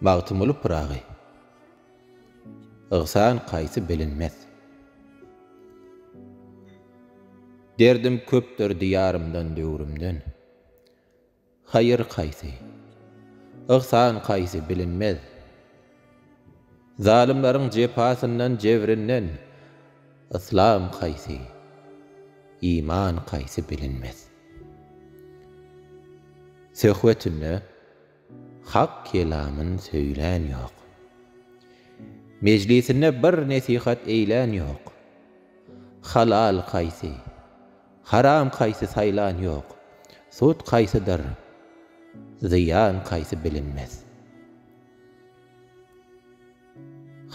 Magtymguly Pyragy. Yhsan kaýsy bilinmez. Derdim köpdür diýarymdan, döwrümden. Haýyr kaýsy, yhsan kaýsy bilinmez. Zalymlaryň jepasyndan, jebrinden, Yslam kaýsy, iman kaýsy bilinmez. Söhbetinde Hak kelamyn söýlän ýok. Mejlisinde bir nesihat eýlän ýok. Halal kaýsy, haram kaýsy saýlan ýok. Sud kaýsydyr, zyýan kaýsy bilinmez.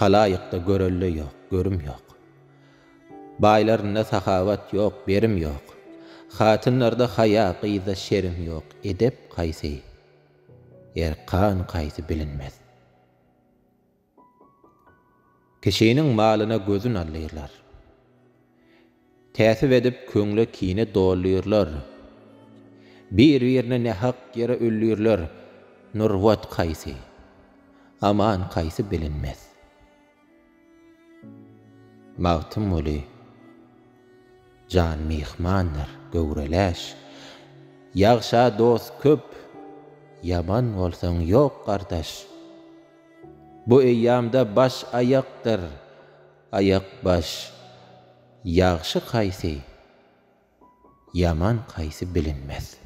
Halaýykda görelde ýok, görüm ýok. Baýlarynda sahawat ýok, berim ýok. Hatynlarda haýa, gyzda şerim ýok, edep kaýsy, erkan kaýsy bilinmez. Kişiniň malyna gözün aldyrlar. Täsip edip köňle kine doldyrlar. Bir-birini nähak ýere öldürler, Nurbat kaýsy, aman kaýsy bilinmez. Magtymguly Jan myhmandyr, göwre läş. Ýagşa dost köp, ýaman bolsaň ýok gardaş. Bu eýýamda baş aýakdyr, aýak baş. Ýagşy kaýsy, ýaman kaýsy bilinmez.